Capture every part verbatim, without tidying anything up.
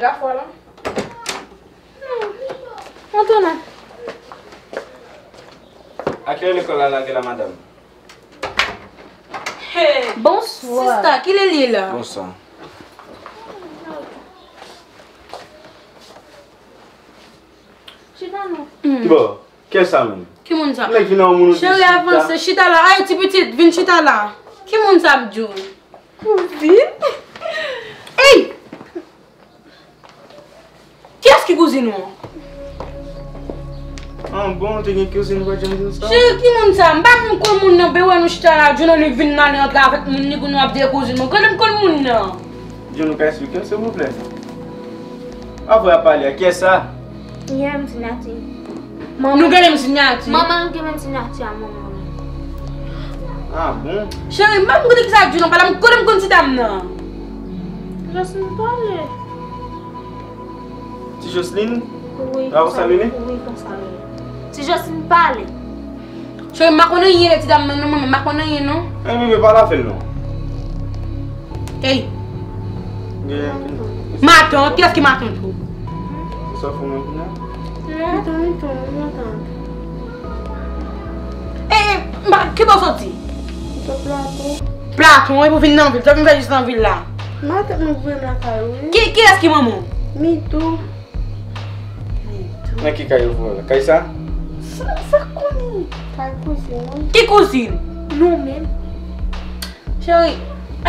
Gafwa la. Antoine. A kilè lekòl la lage la, madanm? Hey, bonswa. Sista, kilè li ye la? Bonswa. Chita non. Ki bò? Kiyès sa menm? Ki moun sa? Nèg vin nan yon moun ou di chita. Cheri, avanse, chita la. Ay, ti pitit, vin chita la. Ki moun sa m di w? Kouzin? Ey! Kiyès ki kouzin ou an? Ah bon, te gen kouzin pa janm di sa? Cheri, ki moun sa? M pa menm konn moun nan, ben wè nou chita la, John Olive vin nan li antre avèk moun li, kounye a ap di kouzin mwen. Kote m konn moun nan? John, ou ka eksplike m, silvouplè? Avè ap pale a, kiyès sa? Li gen menm sinyati. Nou gen menm sinyati. Manman l gen menm sinyati a manman mwen. Ah bon? Cheri, m pa konn kote ki sa John nan pale, m kote m konn ti dam nan. Josline pale. Ti Josline? Wi, konsa li ye? Wi, konsa li ye. Ti Josline pale. Cheri, m pa konn anyen de ti dam nan, non, manman, m pa konn anyen, non. Ebyen, bebe, pale avè l, non. Ey. Gen anpil. Matant, kiyès ki matant ou? Sa fè mwen kounye a? Matant, matant, matant. Ey, ey, m pa, ki bò w soti? M sot Platon. Platon, epi w vin nan vil, sa w vin fè jis nan vil la? Matant mwen voye m lakay ou, wi. Ki, kiyès ki manman w? Mitou. Nan ki kay yo voye w la? Kay sa? Sa, sa konnen? Kay kouzin mwen. Ki kouzin? Nou menm. Cheri,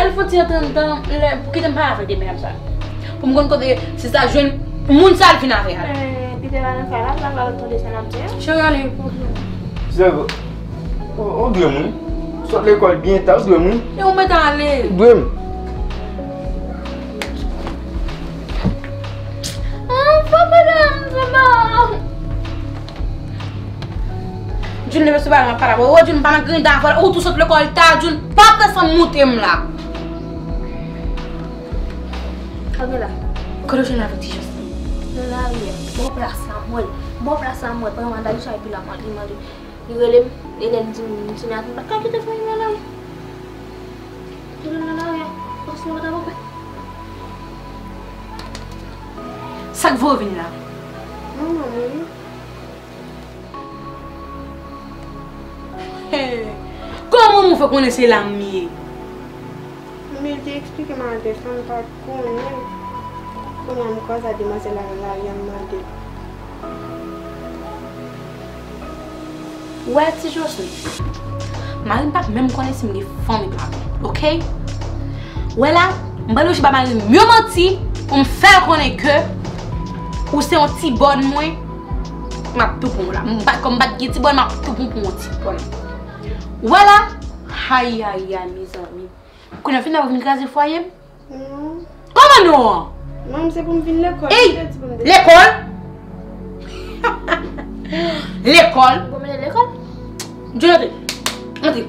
al fon ti antre anndan, lè, pou kite m pale avèk de medam sa. Pou m konn kote sista jwenn moun sa l vin avè a. Eh, Peter la nan kay la, l ap al tande sa n ap di a. Cheri, ale. Sista, ou, ou dwe m, wi. Sot lekòl byen ta, ou dwe m, wi. E ou mèt ale. Ou dwe m. Ah, papa, papa. Jun leve sou bagay m ap pale avè w. Jun pa nan griyen avè w. Ou tou sot lekòl ta, Jun pa pran san moute m la. Kòman la? Kote w jwenn avèk ti Josline? Nan lari a. Bò plas la m wè l. Bò plas la m wè l. Pandan m al Dalisha epi l ap mande, li mande. Li rele m, e lè l di m, m ti nati, m pa t ka kite fanmi m nan lari. Kite m nan lari a. Paske m pa t ap wè. Sa k voye w vin la? Manman m, wi. Hey, kòman w fè konnen se la m ye? Men li te eksplike m adrès la, m pa t konnen. Kounye a m kwaze ak demwazèl la nan lari a, m mande l. Wè, ti Josue, mari m p ap menm konnen si m gen fanmi pa m, oke? Wè la, m pral oblije ba mari m yon manti pou m fè l konnen ke ou se yon ti bòn mwen, m ap tou pran w la. M pa, kòm m pa t gen ti bòn, m ap tou pran w pou yon ti bòn. Wè la, ayayay, mezanmi. Kounye a fin la, ou vin kraze fwaye m? Non. Kòman non an? Manman, se pou m vin lekòl. Ey! Lekòl? Lekòl? Ou mete lekòl? Jun, antre. Antre.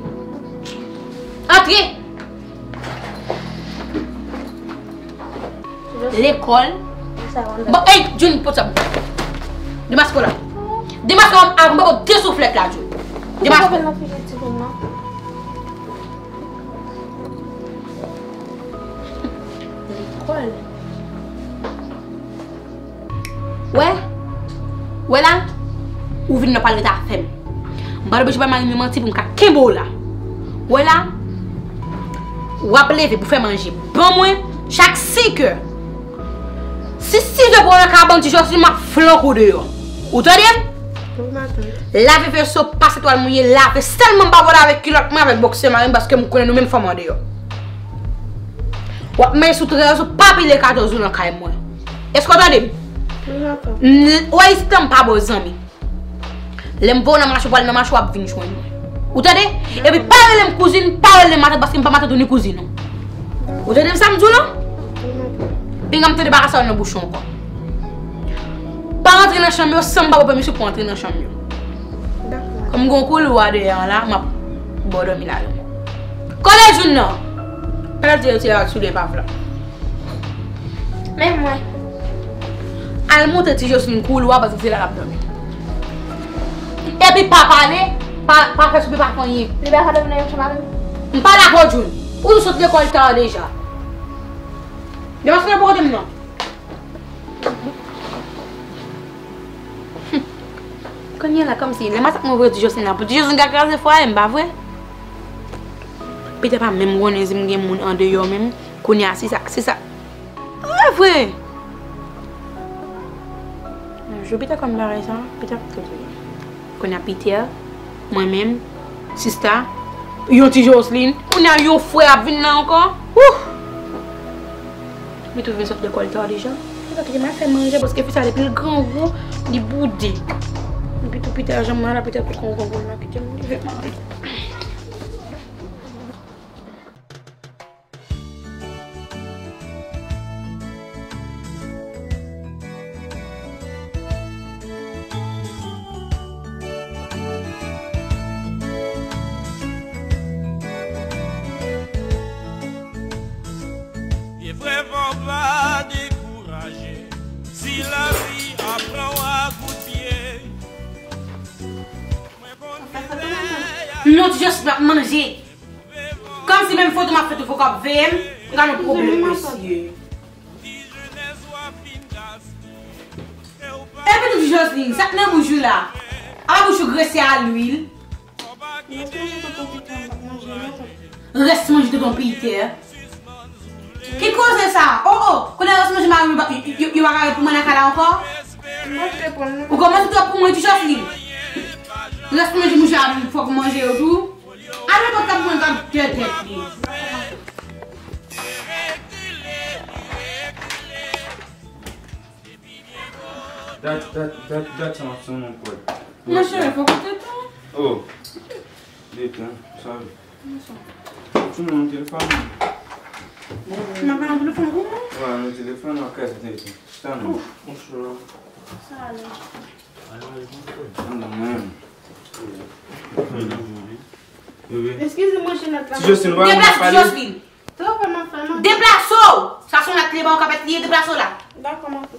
Antre. Lekòl? Bon, ey, Jun, pot sa pou mwen. Demaske w la. Demaske w avan m ba w de souflèt la, Jun. Demaske w. Lekòl. Wè? Wè la? Ou vin nan pale ret afè m. M pa t oblije bay mari m yon manti pou m ka kenbe w la. Wè la? W ap leve pou fè manje ban mwen chak senk è. Si sis è pou w nan kabann ti Josue, m ap flanke w deyò. Ou tande m? Wi, matant. Lave veso, pase twal mouye, lave. Sèlman m pa vle avèk kilòt mwen, avèk bòksè mari m, paske m konnen nou menm fanm andeyò. W ap manje sou trèz ou, pa pile katòz ou nan kay mwen. Èske w tande m? Wi, matant. N-, w wè isit la, m pa ba w zanmi. Lè m voye w nan mache, w pral nan mache, w ap vin jwenn mwen. Ou tande? Epi pa rele m kouzin, pa rele m matant, paske m pa matant ou ni kouzin ou. Ou tande m sa m di w lan? Wi, matant. Pinga m tande bagay sa yo nan bouch ou ankò. Pa rantre nan chanm yo san m pa ba w pèmisyon pou w rantre nan chanm yo. Dakò. Kòm m gen yon koulwa dèyè an la, m ap ba w dòmi ladan l. Kole Jun nan! Pandan l te retire ak soulye epav la. Men mwen. Al montre ti Josline koulwa, paske se la l ap dòmi. Epi pa pale, pa, pa fè soupe, pa fè anyen. Li pa ka dòmi nan yon chanm avè m? M pa dakò, Jun. Ou sot lekòl ta deja. Demaske w nan pote m nan. Kounye a la, kòmsi, lè masak mwen voye ti Jocelyn la, pou ti Jocelyn ka kraze fwaye m, pa vre? Peter pa menm konnen si m gen moun andeyò menm. Kounye a, si sa, si sa. Vre, vre. Jou Peter konn bagay sa, Peter pa t ka touye. Kounye a Peter, mwen menm, sista, yon ti Jocelyn, kounye a yon frè ap vin la ankò. Wouh! Li tou vin sot lekòl ta deja. Li pa kite m al fè manje paske fi sa depi l grangou, li boude. Epi tou Peter janm la, Peter tou grangou la, kite m leve m ale. Vye frè, fò w pa dekouraje. Si lavi ap pran w a kout pye, mwen konn se lè y ap... Non, ti Jocelyn ap manje. Kòmsi menm foto m ap fè tou fò w ap veye m, m ka nan pwoblèm, mesye. Epi tou ti Jocelyn, sa k nan bouch ou la? Apa bouch ou grese a lwil? Rès manje tonton Peter. Ki koze sa? Oh, oh, kounye a rès manje mari m yo, yo, yo pa ka ret pou mwen nan kay la ankò? Ou kòmanse twòp pou mwen, ti Jocelyn. Rès manje mouche a fòk manje yo tou. Ale kot k ap mwen k ap tèt li. Dat, dat, dat, dat sa m ap sonn ankò. Monchè, fòk ou te tan. Oh. Detan, sa. Tout moun nan telefòn. M ap nan telefòn pou mwen? Wi, nan telefòn, nan kay sa telefòn. Tann. Ouf, bonjou. Sa ale. Tann mwen. Eskize mwen, Jeanette la. Ti Jocelyn, pa... Deplase, Jocelyn. Deplase w! Sa se yon lòt pale w k ap fè li ye, deplase w la. Dakò, ma fi.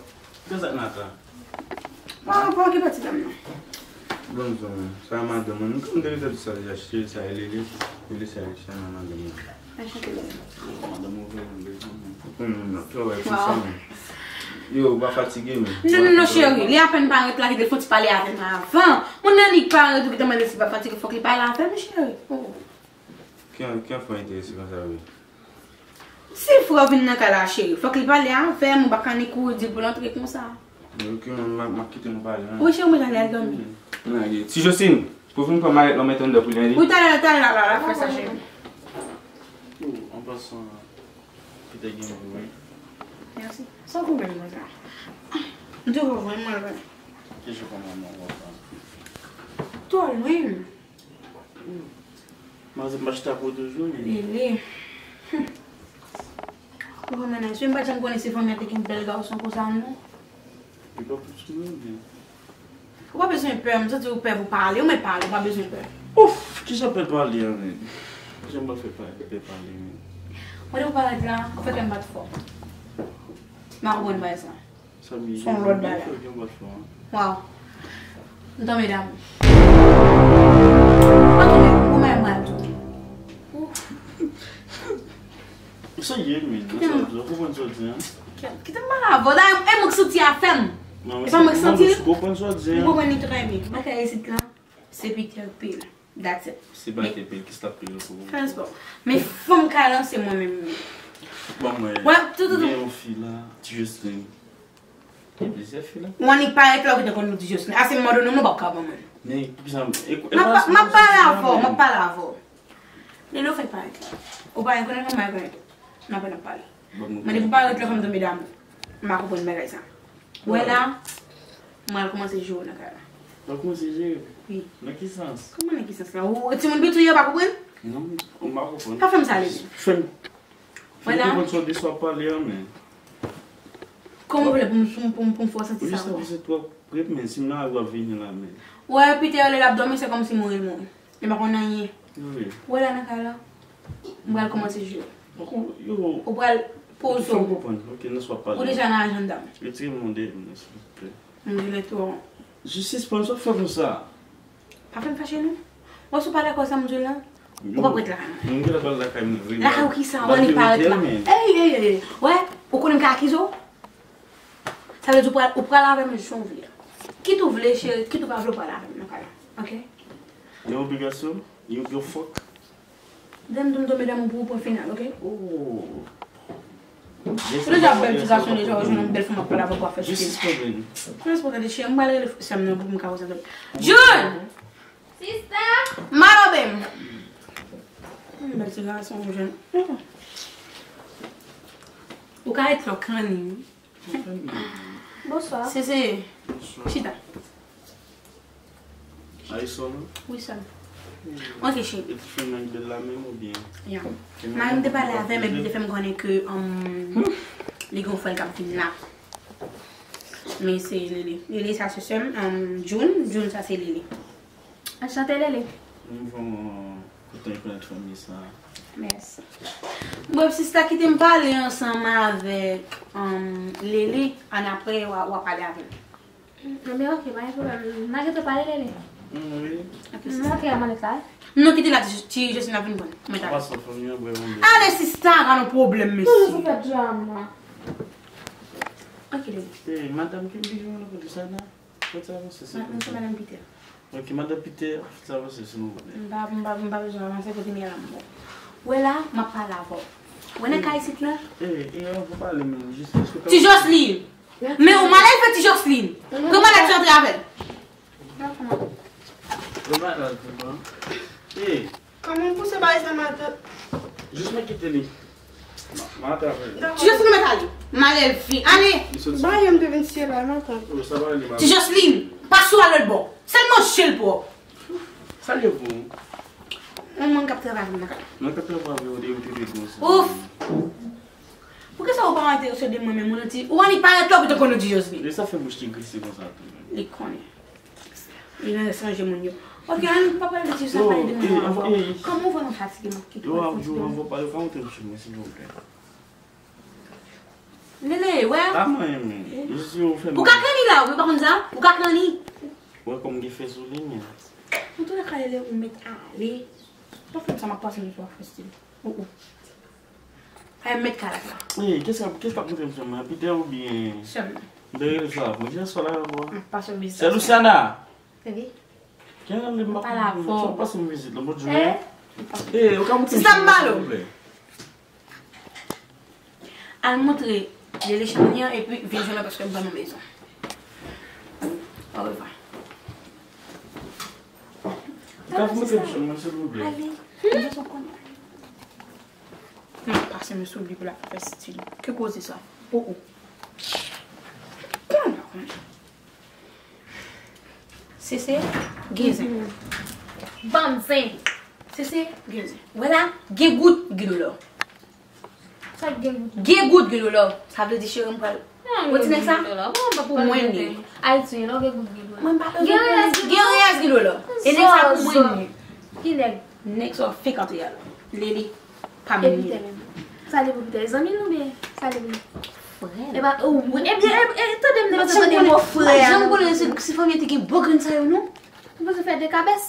Kisa k nan la? Pa, pa okipe ti dam nan. Bon, bon, sa madanm mwen. M te deja di sa deja, cheri, sa e Lele. Lele, sa e, sa e madanm mwen. Anchante, Lele. Madanm mwen, mwen bezwen mwen. Pou mwen, non, travay pou sa, mwen. Yo, ou pa fatige, men. Non, non, non, cheri. Li apèn parèt la, li te fon ti pale avè m avan. Moun nan li parèt, ou ki te mande si pa fatige, fòk li pale avè m, cheri. Oh. Ki, ki enfo enterese konsa, wi? Si frè w vin nan kay la, cheri, fòk li pale avè m, ou pa ka ni kouri di l pou l antre konsa. Ok, m, m, m ap kite nou pale, hein. Wi, cheri, mwen ale al dòmi. Nan, ye. Ti Jocelyn, pou vin pran malèt la, w mete anndan pou li, hein, li. Wi, talè, talè, la, la, la, fè sa, cheri. Oh, an pasan, Peter gen gou, wi. Mèsi. Sa w konprann mwen sa? M toujou vrèman lwen. Ki jou kòman mwen wè sa? Twò lwen. Manzè m pa chita pou toujou, men. Lele. Ou konn nan si m pa t janm konnen si fanmi an te gen bèl gason konsa, non. Li pa pou sou mwen, men. Ou pa bezwen pè, m santi ou pè pou pale, ou mèt pale, ou pa bezwen pè. Ouf, kisa pè pale a, men? Kisa m pral fè pè, pè pale, men? Mwen te pou parèt la, ou fè kè m bat fò. M pa konprann bagay sa. Sa m ye, se yon lòt bagay. Waw. M tonbe damou. Ok, men, ou mèt mal tou. Sa ye, men, sa di, ou konprann sa di, hein? Kite m pale avè w. Da, e mwen k santi afè m. E pa mwen k santi l. Ou konprann sa di, hein? M konprann li trè byen. Bagay isit la, se Peter pil. That's it. Se pa te pil ki stop pil pou ou. Fè spò. Men fanm ka lanse mwen menm. Bon, mwen, gen yon fi la, ti Jocelyn. Gen plizyè fi la. Ou annik parèt la, ou gentan konn nou ti Jocelyn. Ase m abandone, nou p ap ka ban mwen. Men, poukisa m, e, e, m ap pale avè w, m ap pale avè w. Lè nou fèk parèt la. Ou pa rekonèt mwen, m pa rekonèt ou. N ap, n ap pale. Mwen depi parèt la, fè m tonbe damou. M pa konprann bagay sa. Wè la, mwen al kòmanse jere w nan kay la. W al kòmanse jere? Wi. Nan ki sans? Kòman nan ki sans la? Ou, timoun piti w ye, ou pa konprann? Non, m pa konprann. Pa fè m sa, Lele. Fè m. Wè la. M konprann sa w di sa w ap pale a, men. Kòman w vle pou m, pou m, pou m, pou m fè w santi sa ankò? Ou jis twò prèt, men si m nan lari w ap vini la, men. Wè, Peter lè l ap dòmi, se kòmsi mouri l mouri. Li pa konn anyen. Wi. Wè la nan kay la. M pral kòmanse jere. Ou pral poze w. Fè m konprann. Ok, nan sa w ap pale. Ou deja nan ajanda m. Retire men w dèyè m nan, silvouplè. M di l twò. Jis sispann, sa w ap fè konsa? Pa fè m fache non. Wè si w pa dakò sa m di w la, ou p ap ret la. Mwen genlè pral lakay mwen vre. Lakay ou kisa? Ou annik parèt la. Ey, ey, ey. Wè, ou konnen m ka akize w? Sa vle di ou pral, ou pral avè m jis jan w vle. Kit ou vle, cheri, kit ou pa vle, ou pale avè m nan kay la. Ok? Yon obligasyon, yon, yon fòk. Dèm tou m tonbe dèm pou pwen final, ok? Oh. Ou deja bèl ti gason deja, ou jwenn yon bèl fanm ap pale avè w pou afè stil. Jis sispann. Jis pou gade cheri, m pral rele sè m nan pou m ka konsantre. Jun! Sista! Malobe m! Yon bèl ti gason, ou jwenn. Ou ka ret lò kanni. Bonswa. Sese. Bonswa. Chita. A, e sè w? Wi, sè m. Ok, cheri. E ti fanm nan ki bèl la menm oubyen? Ya. Mari m te pale avè m epi li te fè m konnen ke, um, li gen yon frè l k ap vin la. Men se Lele. Lele, sa se sè m, um, June. June, sa se Lele. Anchante, Lele. M vrèman kontan rekonèt fanmi sa. Mèsi. Bon, sista, kite m pale ansanm avèk, um, Lele, ann apre w a, w a pale avè m. Ebyen, ok, pa gen pwoblèm. N a gentan pale, Lele. Mm, wi. Ok, sista. M antre a manèt la, wi. Non, kite la, ti, ti Josline ap vin pran. Mwen ta. Pase fanmi an, bwè yon de. Ale, sista, ka nan pwoblèm, mesye. Toujou sou fè drama. Ok, Lele. Eh, madanm, ki bizou nan kote sa la? Fòt avanse, silvouplè. Madanm, se madanm Peter. Ok, madanm Peter, fòt avanse, silvouplè. M pa, m pa, m pa bezwen avanse, kote m ye la, m bon. Wè la, m ap pale avè w. Wè nan kay isit la? Eh, eh, an pou pale, men jis, èske w ka... Ti Josline! Men ou malèv fè ti Josline! Pran malèv ti antre avè l! Pran malèv, pran. Eh! Kòman w pouse bagay sa, matant? Jis mwen kite li. Ma, ma atrape l. Ti Josline, mèt ale. Malève. Ale. Li soti. Bagay yo m te vin siye la, matant. Oh, sa pa li, matant. Ti Josline, pase w al lòt bò. Sèlman je l pwòp. Sa l ye pou ou? Yon moun k ap travay avè m nan kay. Mwen k ap travay avè w, de ou te vin konsa. Ouf! Poukisa ou pa enterese de mwen menm, ou nan ti, ou annik parèt lò pou te konn ou Ti Josline? E sa fè bouch li grese konsa tou menm? Li konnen. Li nan chanje moun yo. Ok, ann pa pale de ti sa, pale de mwen ankò. Kòman ou fè nan fatige m ap kite w fatige m? Yo, yo, anvan w pale, ou ka montre m chou mwen, silvouplè? Lele, wè. Pa mwen menm. Jis yo fè m. Ou ka kanni la, ou pa konn sa? Ou ka kanni. Wè kòm gen fè sou li, men. Antouka, Lele, ou mèt ale. Pa fè m sa, m ap pase m sou afè stil. Oh, oh. Ay, m mèt kalak la. Wi, kès k ap, kès k ap montre m sè m nan? Peter oubyen... Sè m nan. M te rele sè la pou m di sè la ankò. M pase yon vizit. Sè Luciana! Wi. Gen nan li m ap pale avè w. Pase yon vizit la, bonjou. Eh? Eh, ou ka montre m sè m nan, silvouplè? Al montre Lele chanm li an epi vin jwenn mwen paske m pa nan mezon. Orevwa. Ou ka montre m chanm mwen, silvouplè? Ale. Mwen pase men sou li pou l ap fè stil. Ki koze sa? Oh, oh. Kòman l pa konnen? Sese, gen zen. Bann zen. Sese, gen zen. Wè la, gen gout, gen doulè. Sa gen gout? Gen gout, gen doulè. Sa vle di cheri m pral... Wè ti nèg sa? Pou mwen li. Ayiti, lè w gen gout, gen doulè. Mwen pa bezwen gen reyès, gen doulè. E nèg sa pou mwen li. Ki nèg? Nèg sa w fenk antre a la. Lele. Pa mwen li. Sa li pou Peter? Zanmi l oubyen sa li pou frè l? Epa, ou, ebyen, e, e, tande m depi tande mo frè a. Janm konnen se, se fanmi te gen bon grenn sa yo, non? Ou bezwen fè dekabès?